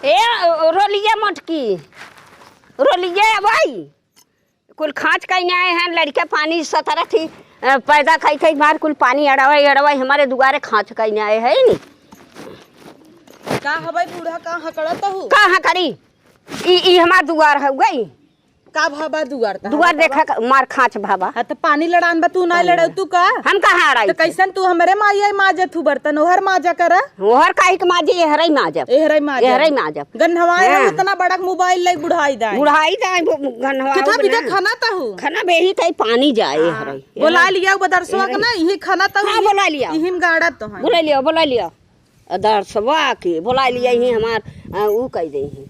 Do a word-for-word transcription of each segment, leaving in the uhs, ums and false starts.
ए, रोलिया मोटकी, रोलिया भाई, कुल खाँच कइने आए हैं, लड़िका पानी सतरत ही, अ, पैदा खाई खाई मार कुल पानी अड़ावइ अड़ावइ हमरे दुआरे खाँच कइने आए हैं नी। का हवइ बूढ़ा, का हकड़त हू? का हकड़ी? ई, ई हमार दुआर हउवइ। का भाबा दुआर त दुआर हमार देखा का, मार खाँच भाबा। हाँ, त पानी लड़ान बा, तू ना पानी लड़ाऊ, लड़ा। तू का? हम कहाँ अड़ाई त थी? कइसन तू हमरे माई आई माजत हू बर्तन, ओहर माजा करा। ओहर काहे के माजी, एहरइ माजब। एहरइ माजब। एहरइ माजब। गन्हवाए हाँ। हम इतना बड़क मोबाइल लइ बुढ़ाई दाई। बुढ़ाई दाई, बु-, गन्हवाऊ केथा बिना ना। खाना तहू? खाना बेही कहीं पानी जाए हाँ। एहरइ। बोला लिया बदरसवा के एहरइ। ना, इही खाना तहू हाँ, इही, बोला लिया। इही में गाड़त तो हैं। बोला लिया, बोला लिया। दरसवा के बोलाइ लिया ही हमार, आ, ऊ कहि देइहीं।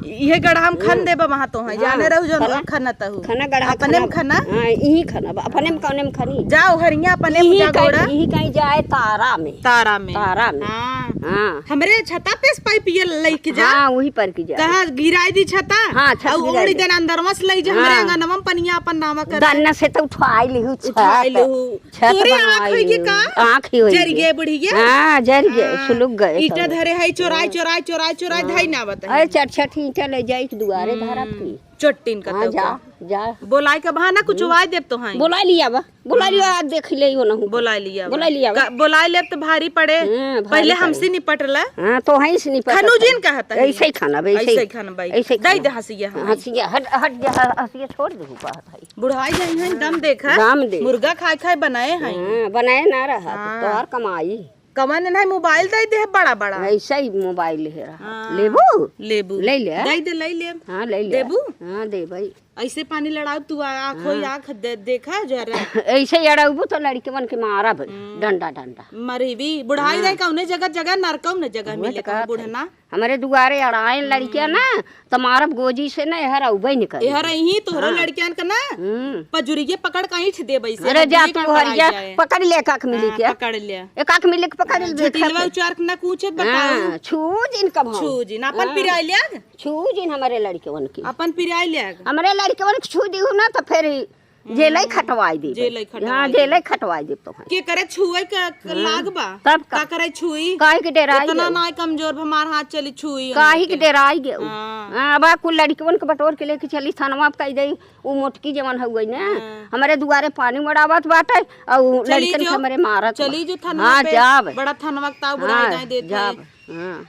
इहे गड़हा में खन हम्म। देबा वहाँ तो हैं, हाँ, जाने रहू जौन खाना, खन तहू। खाना गड़हा अपने में खाना। खाना? हाँ, इही खाना बा, अपने में कौने में खानी? जाओ हरिया अपने में इही जा कहीं, गोड़ा। इही कहीं जाए तारा में। तारा में। तारा में। हाँ। हाँ। हमरे छता पे से पाइप ये लइके जा। हाँ, वही पर की जा। कहा गिराई दी छता? हाँ, छत अउ गिराई उड़ी दी। देन अंदरवा से लइ जा, हमरे हाँ। अंगनवा में पनिया अपन नावा कर दे। दन्ना से तो उठाई लिहू उठाई छत। लिहू। छत तोरे आँख बनवाई होई के लिहू। का? आँख ही होई जरि के। गए बुढ़िया? हाँ, जरि गए, हाँ। सुलुक गए ईंटा सब। धरे है, चोराई, चोराई, चोराई, चोराई, हाँ। धई ना बताई। अरे, चार छठ ईंटा ले जाई के दुआरे हम्म। धरब की? चट्टिन का हाँ, तब जा, का। जा। बोलाई के बहाना कुछ हम्म। वाई देब तो हैं। बोलाई लिया बा, बोलाई लिया, हम्म। आज देख ले, यो नहु। बोलाई लिया बा। बोलाई लिया बा। का-, बोलाई लेब तो भारी पड़े। हाँ, भारी पहले पड़े। हमसे निपट ला। हाँ, तो हैं से निपट खनु ला। जिन कहत है। ऐसे ही खाना बा, ऐसे ऐसे ही। ही खाना बा। ऐसे ही दे खाना। दे हंसिया हाँ, हमें। हंसिया, हट, हट जा, हंसिया छोड़ दे, कहत है। बुढ़ाई गई हैं, दम देखा। दम दे। मुर्गा खाए खाए बनाए हैं। हाँ, बनाए ना रहा, हाँ। तोहार कमाई। कवन नहीं, मोबाइल दे दे बड़ा बड़ा। ऐसा ही मोबाइल है रहा। हाँ। लेबू? लेबू। ले ले। दे दे, ले ले। हाँ, ले ले। देबू? हाँ, दे भाई। ऐसे पानी लड़ाओ तू, आ-, आँख होई हाँ। आँख दे-, देखा जरा। ऐसे ही अड़ाउबू तो लड़के मन के मारा भाई, हम्म। डंडा, डंडा। मरीबी, बुढ़ाई हाँ। रहे कौने जगह, जगह नरकौ न जगह वो मिले तो कहत है। बुढ़ना। हमरे दुआरे अड़ाएन लड़किया हम्म। ना, त मारब गोजी से ना, एहर अउबे न करे। एहर अइहीं तोहरो हाँ। लड़कियन के ना, हम्म। पजुरिये पकड़ के ऐंठ देबे से, अरे जा हड्डिये तू कड़कड़ाई हरिया, जाए। पकड़ ले काख मिली हाँ, के। पकड़ ले। ए काख मिली के पकड़ हाँ, ले, झटिलवा देखा उचार के ना कूचत बताऊ। हाँ, छू जिन कब हम। छू जिन, अपन हाँ। पिराई ले आग। छू जिन हमरे लड़कवन के। अपन पिराई ले आग। हमरे लड़कवन के छू दिहू ना त फिर जेलई हम्म, खटवाई देब। जेलई खटवाई हाँ, देब। जेलई खटवाई देब तोहन। के करे छुए के हाँ, लाग बा? तब का? का करे छुई? काहे के डेराई इतना गयो? ना कमजोर बा, हमार हाथ चली छुई काहे के उनके। डेराई गयो? हाँ। हाँ, अब कुल लड़कियन के बटोर के लेके चली थानवा पे कह दई, उ मोटकी जवन हउए ना, हाँ। हमरे दुआरे पानी मड़ावत बाटे, अउ चली लड़कन के जो, हमरे मारत चली बा। जो थानवा हाँ, पे, जाब। बड़ा थानवा के ताऊ बुढ़ाई हाँ, दाई देत जाब। है। हाँ।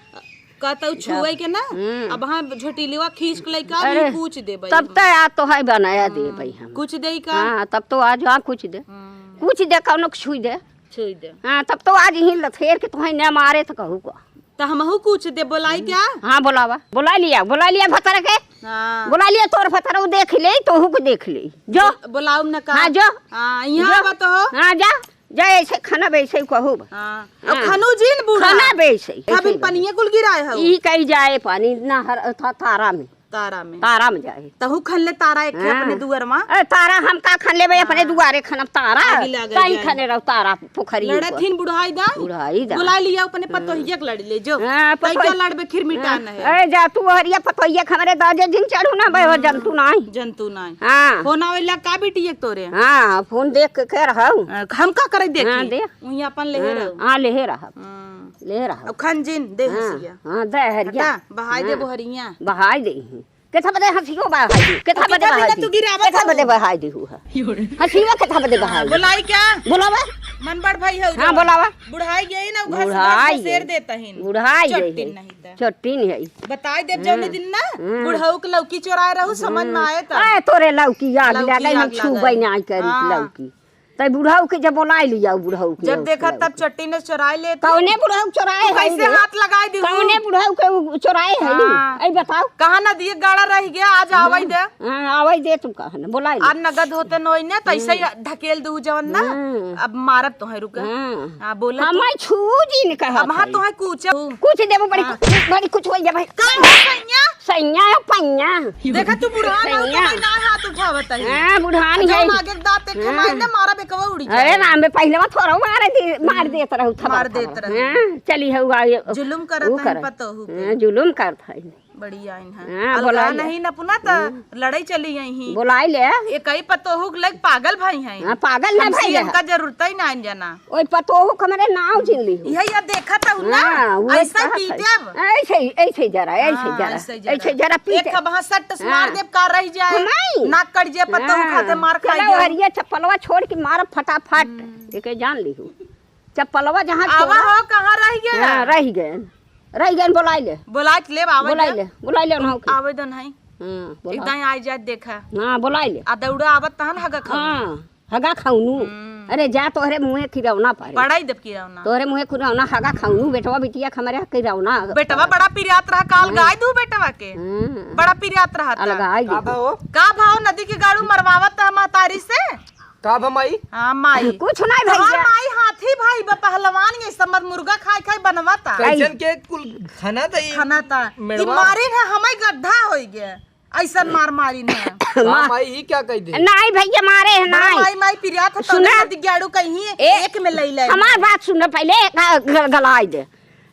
कहतउ छुए के ना, हम्म। अब हाँ झोटिलवा खींच के लइका अरे, भी पूछ देबे तब हम। त आ तो है बनाया हम्म। देबे हम। कुछ देई का? हाँ, तब तो आज हाँ कुछ दे। हम्म। कुछ दे, कौनो के छुई दे। छुई दे। हाँ, तब तो आज यहीं लथेर के तोहई न मारे त कहू का। त हमहू कुछ दे, बोलाई क्या? हाँ, बोलावा। बोला लिया, बोला लिया भतर के। हाँ। बोला लिया तोर भतर, वो देख ले, तोहू को देख ले। जो। बोल-, बोलाऊ न का? हाँ, जो। हाँ, यहाँ जो। आवा तो हो। हाँ, जा। जा, ऐसे खाना वैसे ही कहू बा। हाँ। हाँ। अब खनु जिन बूढ़ा। खाना वैसे ही, अभी ऐसे ही पनिया कुल गिराए हऊ। ई कही जाए पानी नहर था तारा में। तारा में। तारा में जाए। तहू खन ले तारा एक हाँ। अपने दुआर मा। अरे तारा हम का खन लेबे अपने हाँ। दुआरे खनब तारा। आगी लागे कहीं जाए। खने रहो तारा पोखरी लड़त ऊपर। हिन बुढ़ाई दा। बुढ़ाई दा। बुला लिया अपने हाँ। पतोहिया के लड़ ले जो। हाँ, तई पतोह-, का लड़बे खिरमिटा हाँ। न है। अरे जा तू हरिया पतोहिया के हमरे दाजे जिन चढ़ू ना बे हो हाँ। जंतु नाई। जंतु नाई। हाँ। फोन आवेला का बिटिया के तोरे? हाँ, फोन देख के कह रहू। अ, हम का करे देखी? हाँ, देख। उहीं अपन लेहे हाँ, रहू। हाँ, लेहे रहब। हाँ। लेहे रहब। अब खन जिन, दे हाँ, हंसिया। हाँ, दे हरिया। हटा, बहाई दे हाँ। बोहरिया। बहाई दे ही। केथा बदे हंसियो बहाई दे। केथा अब बदे केथा बहाई बिना दे। तू गिरावत केथा हो। बदे बहाई दे हुआ। हंसियो केथा बदे हाँ, बहाई दे। बोलाई क्या? बोलावा। मन बड़ भाई हो हाँ, जावा। बोलावा। बुढ़ाई गई ना, घस बुढ़ाई घस शेर गई। देता ही। बुढ़ाई गई चट्टी है। नहीं था। चट्टी नहीं है। बताई देब जौने हम्म, दिन ना, हम्म। बुढ़ऊ के लौकी चोराए रहू, समझ में हम्म। आए तब। ए, तोरे लौकी आग लौकी लगे, हम आग छुबे लगे। नहीं करी हाँ। लौकी। तै बुढ़ऊ के जब बोलाई लिया, बुढ़ऊ के जब लौकी देखा लौकी। तब चट्टी ने चोराए ले तू। कौने बुढ़ऊ चोराए तू है कैसे रे? हाथ लगाई दी कौने हूँ? बुढ़ऊ के उ चोराए है नी? हाँ। ऐ बताओ। कहाँ ना दिए गाड़ा रह गया, आज आवाई दे। हाँ, आवाई दे तू कहाँ ना, बोलाई ले। आज नगद होते नोई ने, तो ऐसे ही हम्म। ढकेल दू जवन ना। हम्म। अब मारब तोहे रुका। हाँ। हाँ, बोला तू। हमार छू जी ने कहा अब हाँ था। तोहे कुछ। कुछ देबो बड़ी, हाँ। बड़ी कुछ होई जाबे। का हो सैया? सैया या पैया? देखा तू बुढ़ान हो, सैया। तो ना हाथ उठावत है। हाँ, बुढ़ान जौन है। आगे दांत एक हाँ। मार दे, मारा बेकवा उड़ी अरे जाए। राम बे, पहले मत थोड़ा मारे दे, मार देत रहू थबा मार देत थबा। रहू। हाँ, चली हऊ आ ये, जुलुम करत ऊ है करत। पतोहू पे। हाँ, जुलुम करत है। बड़ी आइन है। हाँ, अलगा बोलाइ ले। नहीं न पुना त हम्म। लड़ाई चली आई ही। बोलाइ ले। एकई पतोहू के लग पागल भई हैं। हाँ, पागल ना हमसे भई है। इनका जरूरत ही ना आइन जाना। ओई पतोहू के हमरे नाव जिन ली हो। यही या देखा त हूँ ना। हाँ, वही ऐसा कहत पीटे है। अब। ऐसे ही, ऐसे ही जरा, ऐसे ही हाँ, जरा। ऐसे ही जरा। ऐसे ही जरा पीटे। एक अब हाँ सट से मार हाँ। देब का रह जाए। नहीं। नाक कट जाए पतोहू हाँ। खाते मार चलो, खाइए। हरिया चप्पलवा छोड़ के मारब फटाफट। हम्म। एके जान ली हो। चप्पलवा जहाँ आवा छोड़ा। हो, कहाँ रह गया? हाँ, रह गए। रह गए, बोलाइ ले। बोलाइ के लेब, आवे बोलाइ दे। ले, बोलाइ ले, उन्हों के। आवे दो नहीं। हाँ, बोला। एकदम आई जात देखा। हाँ, बोलाइ ले। आ दौड़ा आवत तहन हगा खाऊ। हाँ, हगा खाउनु। हम्म। अरे जा तोहरे मुँहे किरौना पड़े। पड़ाई देब किरौना। तोहरे मुँहे किरौना हगा खाउनु, बेटवा बिटिया के हमरे किरौना। बेटवा बड़ा पिरियात रहा, काल हाँ। गाय दू बेटवा के। हाँ। बड़ा पिरियात रहा था। अलगाइ का दे। भाव? का भाव नदी के गाड़ू मरवावत है महतारी से? का भा माई? हाँ, माई। कुछ नहीं तोहार भैया। माई हाथी भाई बा, पहलवान, ये सब मत मुर्गा खाए खाए बनवाता। कैसन के कुल खाना था ई? खाना था। ई मेड़वा? मारिन है, हमें गड्ढा होई गया। ऐसन मार मारिन है। का माई, ई क्या कह दे? नहीं भैया, मारे है, बड़ा नहीं। माई, माई पिरिया था, सुना। तौने दिग्याड़ू कहीं ए, एक में लई ले। हमार बात सुन पहले, ग-, ग-, गलाइ दे।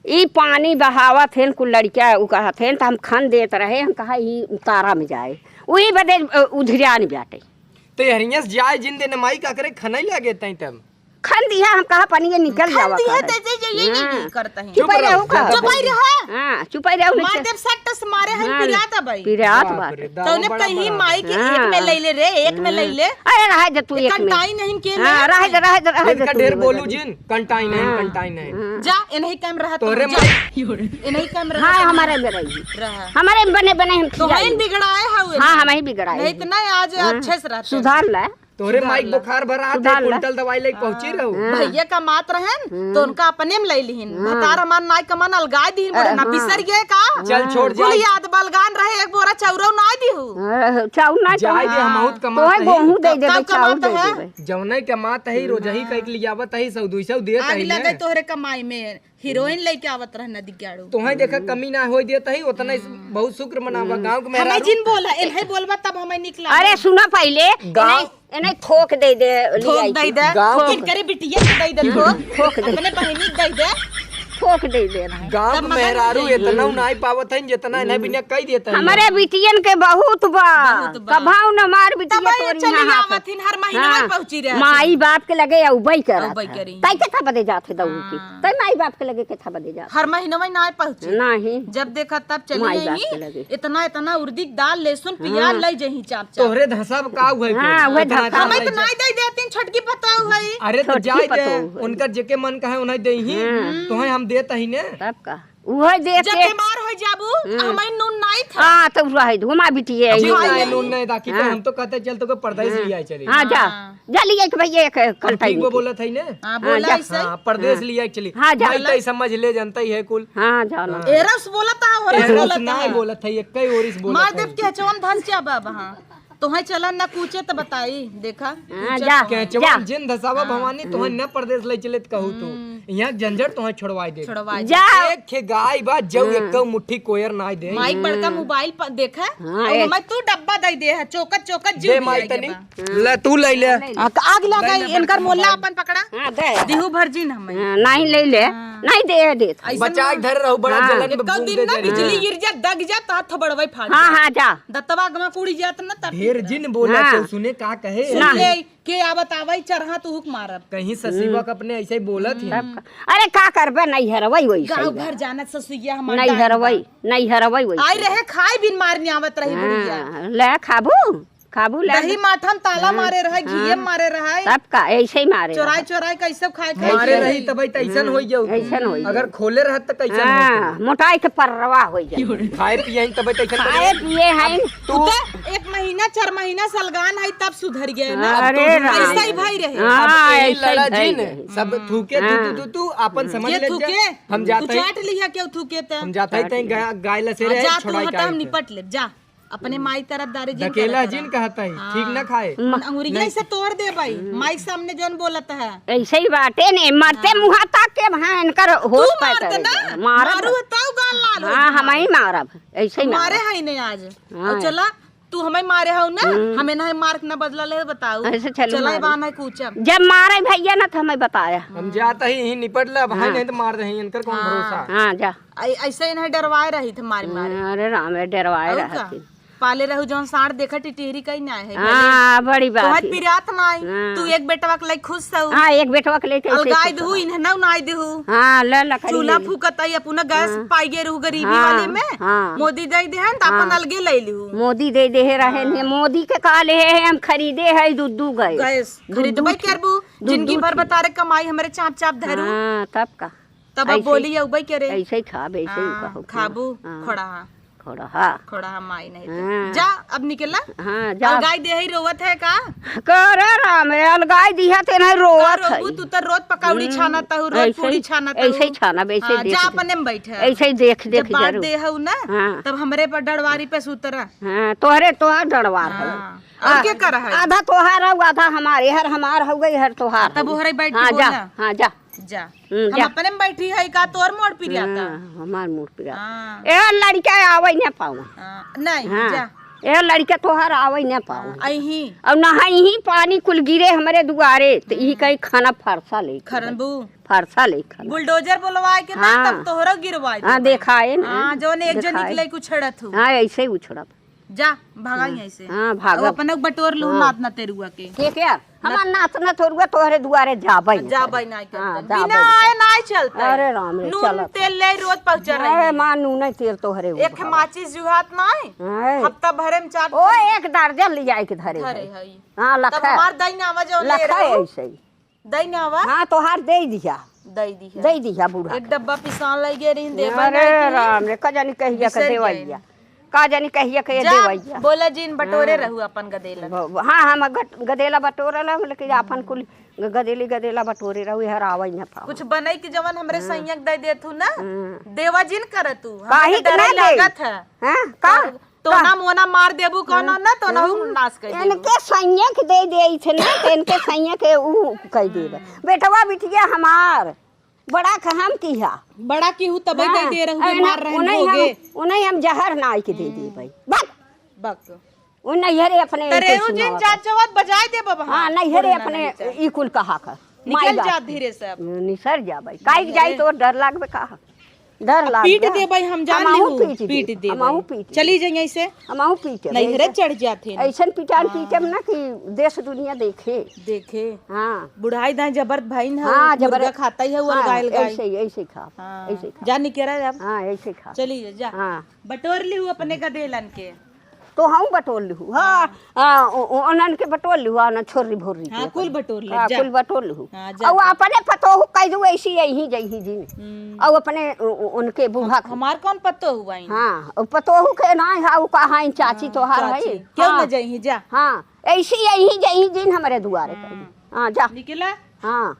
ई पानी बहावत हेन, कुल लड़किया उ कहत हेन, त हम खन देत रहे, हम कहा, "ई तारा में जाए।" उही बदे, अ, उधिरान बाटे। तो यहरिया से जाए जिन देने माई का करे खनई लगे तई तब। खन दिया, हम कहा, "पनिया निकल खन जावा दिया, करे।" ते, ते, ये, ये, ये हाँ। करता है। चुप चुपाई रहो। रहू का। चुपाई रहा। हाँ, चुपाई रहू, मार नहीं देव सट्ट से मारे हम हाँ, पिरात है भाई। पिरात बाप बाटे। रे, दावा तौने बड़ा कहीं बड़ा। माई के एक हाँ। में लई ले रे, एक में लई ले। अरे, रहे दे तू एक एक में। कंटाई नहीं के हाँ, ले। रहे दे, रहे दे, रहे दे इनका तू ढेर एक बोलू में। जिन, कंटाई नहीं, हाँ। कंटाई नहीं। हाँ। जा, इन्हीं काम रहा तोरे तू, जा। माई इन्हीं काम रहा हाँ, तू। हमारे में रही। रहा। हमारे में बने, बने हम तो खिलाएंगे। हम बिगड़ाए हवे हाँ, ना। हम ही बिगड़ाए नहीं, हैं। इतना आज हाँ। अच्छे से रहते सुधार हैं। ला। तोरे सुधार माइक ला। बुखार भरा सुधार ला। कुंटल दवाई लेके पहुंची हाँ। रहो। हाँ। भैया का मात रहन, हाँ। तो उनका अपने में ले लिहिन। हाँ। भतार हमार नाई कमान अलगाए दिहिन, बोले, अ, "ना हाँ। बिसर गए का?" चल, हाँ। छोड़, जा। कुल याद बलगान रहे, एक बोरा चाउरो ना दिहु। अ, चाउर ना जाए दे, कमा-, हम बहुत कमात तोहे हई। गोहूं दे तब देबे, का चाउर कमात दे है? देबे। जौने के मात है, रोजही हाँ। कइके लियावत है, सौ दुई सौ देत आग है ना। लगे तोहरे कमाई में, हीरोइन लेके आवत रहे नदी के आड़ू। तोहे देखा, कमी ना होई देत है, उतना ही बहुत शुक्र मनावा। गाँव के हमें मेहरारू जिन बोला, एल्हे बोलबा तब हमें निकला। अरे सुना पहले, गाँव इन्हें, इन्हें थोक दे दे, ले थोक आई दे थी। दे। गाँव इनकरे बिटिया के दे दे थोक। थोक दे। अपने बहिनी के दे दे। थोक दे दे रहे। गाँव तब के मगर मेहरारू नहीं इतना जाई। नाई पावत है, जितना इन्हें बिना कह देता है। हमारे बिटियन के बहुत बा। बहुत बा। कभाऊ न मार बिटिया तब ये तोरी चली यहाँ आवत हिन, हर महीना हाँ। में पहुँची रहे माई बाप के लगे अउबई करत अउबई है। करी। तै के था बदे जात है दौड़ के? हाँ। तै माई बाप के लगे के था बदे जात? हर महीना में ना पहुँची। नहीं। जब देखा तब चली माई बाप आई। के लगे। इतना, इतना उर्दी के दाल, लहसुन, प्याज हाँ। ले जही चाप चाप। तोहरे धसा का हुए हाँ, के? वह इतना धसा। हमें तो नहीं दे देती, छोटकी पतोह है। अरे तो छोटकी जाए दे, पतोह है। उनका जेके मन कहे उन्हें दे ही। हाँ। तोहे हम देत ही ने। तब का? उहे देख जब के बीमार हो जाबू, हम्म। हमारी नून नाई था। हाँ, तो रहे दो, हमार बिटिया अब यही खाई है। नून नहीं था, कि तो हाँ। हम तो कहते चल तो के परदेस हाँ। लिया चली। हाँ, जा। हाँ। जा लिया एक भैया एक हम कलटाई ठीक वो निकली। बोलत है ने? हाँ, हाँ, बोला जा। ऐसे ही। हाँ, परदेस हाँ। लिया चली। हाँ, जा। भाई, तई समझ ले, जनता ही है कुल। हाँ, जाना। हाँ। एरस बोलत है, ओरस एरस बोलत ना है। बोलत है, एक कई ओरिस बोलत मार है। देव के चवन धस जा बाबा, हाँ। तोहे चलन ना कूचे त बताई, देखा, हाँ, कूचत जा, तोहे। केचवन जा। जिन धसावा हाँ। भवानी, तोहे हम्म। न परदेस ले चले त कहू तू। हम्म। यहाँ झंझट तोहे छोड़वाई दे। छोड़वाई दे। जा। एक खे गाय बा, जऊ हाँ। एक मुट्ठी कोयर नाई दे। माइक बड़का हम्म। मोबाइल पर देखा, हाँ, और एक। हमें तू डब्बा दे दे है, चौकत, चौकत दे जीव माई लिया तनी। बा। हाँ। ले, तू ले ले। ले ले। आ, आग लगा, ले ले, इनकर बड़का मोला मोबाइल। अपन पकड़ा। हाँ, दे। दिहू भर जिन हमें। हाँ, नहीं ले ले। हाँ। नहीं दे, दे। ऐसे बचा के ना। धर रहू, बड़ा हाँ। जलन में एको फूंक दिन दे ना दे रही। बिजली गिर जा, दग जा, त हाथ बड़वाई फाड़ हाँ, जा। हाँ, जा। दतवा गमा कुड़ी जात ना तब ढेर ठीक जिन रहा। बोला हाँ। तो सुने का कहे। सुन ना। ले, के आवत आवई चरहा तू हुक मारब। कहीं ससीवा हम्म। का अपने ऐसे ही बोलत ही। तब का? अरे का करबे, नहीं हरवई वही गाँव सही घर बा। जानत ससुइया हमार नहीं डाइन हरवई, बा। नहीं हरवई वही आई सही रहे बा। खाए बिन मारने आवत रही हाँ, बुढ़िया। ले खाबू, खाबू ले दही ले। माठा में ताला हाँ, मारे रहे, घिये हाँ। मारे रहे। तब का, ऐसे ही मारे चोराई रहे। चोराई कैसे खाए खाए मारे खाए। रही तब तैसन हाँ, होई जाऊ। ऐसन होई अगर जाऊ। खोले रहत त कैसन हाँ, होत? मोटाई के पर्रवा होई जाऊ। खाए पिए हैं तब तैसन खाए करे। पिए हैं। अब तू तू तो एक महीना, चार महीना सलगान है, तब सुधर गए ना। अरे अब तू राम। ऐसा ही भाई रहे। हाँ, अब यही ऐसा ही लड़ा भाई जी ने, रहे। सब थूके, तू, हाँ। तू, तू, तू, अपन समझ ये ले थूके? जा। हम तू जाते ही, चाट लिया क्यों थूके त? हम जाते ही चाट तैं लिया। गाय, गाय लसेरे हाँ, जा, तू छोड़ाई हटा, हम काहे के? निपट ले, जा। अपने माई तरफ दारे जिन धकेला करत जिन रहा। कहत है, हाँ। ठीक ना खाए। म- अंगुरिया नहीं। से तोड़ दे भाई, हम्म। माई के सामने जौन बोलत है। ऐसे ही बाटे ने, मरते हाँ। मुहा तक के वहाँ इनकर तू होत मारते पैसा ना, रहे। मारब। मारू है तब गाल लाल हो हाँ, जाए। हम ही मारब, ऐसे ही मारे मारब। है नहीं आज। हाँ। और चला, तू हमें मारे हऊ ना, हम्म। हमें ना मार के ना बदला ले, बताऊ। ऐसे चलू चला मारे। बान है कूचम। जब मारे भैया ना, तो हमें बताया। हम जात ही, यहीं निपट ला, भाई, हाँ। नहीं तो मार दे, इनकर कौन हाँ। भरोसा। हाँ, जा। ऐ-, ऐसे इन्हें डरवाए रही थे, मारी मारी। अरे राम रे, डरवाए और रही का? थी। पाले रहू जौन साँड़ देखा टिटिहरी कहीं ना है, हाँ, भले बड़ी बात तोहर है। पिरात ना आई, हाँ। तू एक बेटवा के लेके खुश हऊ। हाँ, एक बेटवा के लेके अलगाई देहू, इन्हें ना उनाई देहू। हाँ, ले लकड़ी चूल्हा ले। फूकत आई, अपना गैस हाँ। पाई गे रहू गरीबी हाँ, वाले में। हाँ। मोदी दे देहन, त अपन हाँ। अलगे ले लिहू। मोदी दे देहे रहे हाँ। ने, मोदी के का ले है, हम खरीदे है दू दू गैस। गैस दू खरीदबे दू करबू, दू जिंदगी दू भर थी। बतारे कमाई हमरे चाप चाप धरू। हाँ, तब का। तब अब ऐसे बोली ही, अउबे करे। ऐसे ही खाब, ऐसे ही हाँ, कहो। खाबू, हाँ। खोड़ा। खोड़हा। खोड़हा माई नहीं तो। हाँ। जा, अब निकला। हाँ, जा। अलगाई देही रोवत है का? करे राम रे, अलगाई दिहा ते नहीं रोवत का है। रोबू, तू तो रोज पकौड़ी हम्म, छानत हऊ, रोज ऐसे पूड़ी ही, छानत हऊ। ऐसे ही छानब, ऐसे हाँ, देख जा देख। अपने में बैठे। ऐसे ही देख, देख जब बात जरूर। दे हऊ ना, हाँ। तब हमरे पर डड़वारी पे सुतरा। हाँ, तोहरे, तोहार डड़वार हऊ। हाँ। और आ, के कर है? आधा तोहार हऊ, आधा हमार, हर हमार हऊ गई, हर तोहार तब हऊ। ओहरे बैठ के हाँ, जा, बोला। हाँ, जा। जा। हम्म, हम जा। अपने में बैठी है का तोर मोड़ पिराता? हाँ, हमार मोड़ पिराता। हाँ। ए लड़का आवे न पावे। हाँ, नहीं, हाँ। जा। ए लड़का तोहार आवे न पावे। हाँ, अइही। और नहाई ही पानी कुल गिरे हमरे दुआरे, त ई हम्म। कहीं खाना फरसा ले खरबू। फरसा ले खाना। बुलडोजर बोलवाए के ना, हाँ। तब तोहरो गिरवाए हाँ, देबे। देखाए ना। हाँ, जौन एक जनी देखाए। के लेके उछड़त हऊ। हाँ, ऐसे ही उछड़ब। जा, भागा हाँ, यहाँ से। हाँ, भागब। अब अपने बटोर लू हाँ। नात ना तेरुआ के। के के? हमार नात ना तेरुआ तोहरे दुआरे जाबे न जाबे करी। ना करते। हाँ, जाबे बिना न आए करी। ना चलते। अरे राम रे, नून चलत। तेल ले रोज पहुँचा रही अरे है। माँ, नून तेल तोहरे एक उठावा। माचिस जुहात ना है। हाँ। हफ्ता भरे में चार ओ, एक दर्जन लिया के धरे धरे है। है। हाँ, तब लखे। हमार दई ना आवा जो ले लखे रहू। ऐसे ही। दई ना आवा? हाँ, तोहार दे दिया। दे दिया। दे दिया बूढ़ा एक के। डब्बा पिसान लइ गए रही, देबा अरे नहीं की। राम रे, का जानी कहिया के बिसर गए। देवैया। का जानी कहिया के जा, देवैया। बोला जिन बटोरे हाँ। रहू अपन गदेला। ब-, ब-, हाँ, हम गट-, गदेला बटोरे रहू, लेकिन अपन कुल ग-, गदेली गदेला बटोरे रहू, हर आवै न पाओ। कुछ बनई के जवन हमरे हाँ। सैया के दे देथू ना, हाँ। देवा जिन करतू। काहे हमके के डरे ना दे? लागत है। हाँ, का? तोना मोना मार देबू कौनो ना, तोना हूँ नाश कर देबू। इनके सैया के दे दे इथे ना, तो इनके सैया के ऊ कह देबे। हम्म। बेटवा बिटिया हमार, बड़ा क हम किहा। बड़ा की हूँ तबे हाँ, दे दे रहू, अरे ना, बीमार रहन उन्हें हम, भोगे। उन्हें हम जहर नाई के दे हम्म। देबे। बक। बक। उ नैहरे अपने तरेऊ इनके जिन सुनावत। चाचवत बजाए देबे बाबा। हाँ, नैहरे बोले ना अपने नहीं चाहे। ई कुल कहा कर। निकल माई जा बाप। धीरे से अब। निसर जाबे। काहे के जाई तो डर लागबे का? डर अब लाग पीट गया। देबे, हम जान हमहू लिहू, पीट पीट देब। देबे। हमहू पीट चली देब। जाइए ऐसे। हमहू पीट देब। नैहरे चढ़ जाते हैं। ऐसन पिटान हाँ। पीटब ना कि देश दुनिया देखे। देखे। हाँ। बुढ़ाई दाई जबरत भाई न हो, हाँ, जबरत। मुर्गा खाता ही है, वो हाँ, अलगाए, अलगाए। ऐसे ही, ऐसे ही खा, हाँ। ऐसे ही खा। जा निकरा अब। हाँ, ऐसे ही खा। चलिए, जा। हाँ। बटोर लिहू अपने गदेलन के। तो हम बटोर लिहू। हाँ, हाँ। आ, उ-, उ-, उन्हन के बटोर लिहू, आ, ना छोरी भोरी हाँ, के कुल अपन। बटोर ले, हाँ, जा। कुल बटोर लिहू। हाँ, जा। और अपने पतोहू कह दू, ऐसी यही जही जिन। हम्म। और अपने उ-, उ-, उनके बूढ़ा हम-, के। हमार कौन पतोहू आई? हाँ, और पतोहू के ना है, उ कहा है, चाची हाँ, तोहार है। चाची। क्यों हाँ। ना जही, जा। हाँ, ऐसी यही जही जिन हमरे दुआरे हाँ। कह दू। हाँ, जा। निकला। हाँ।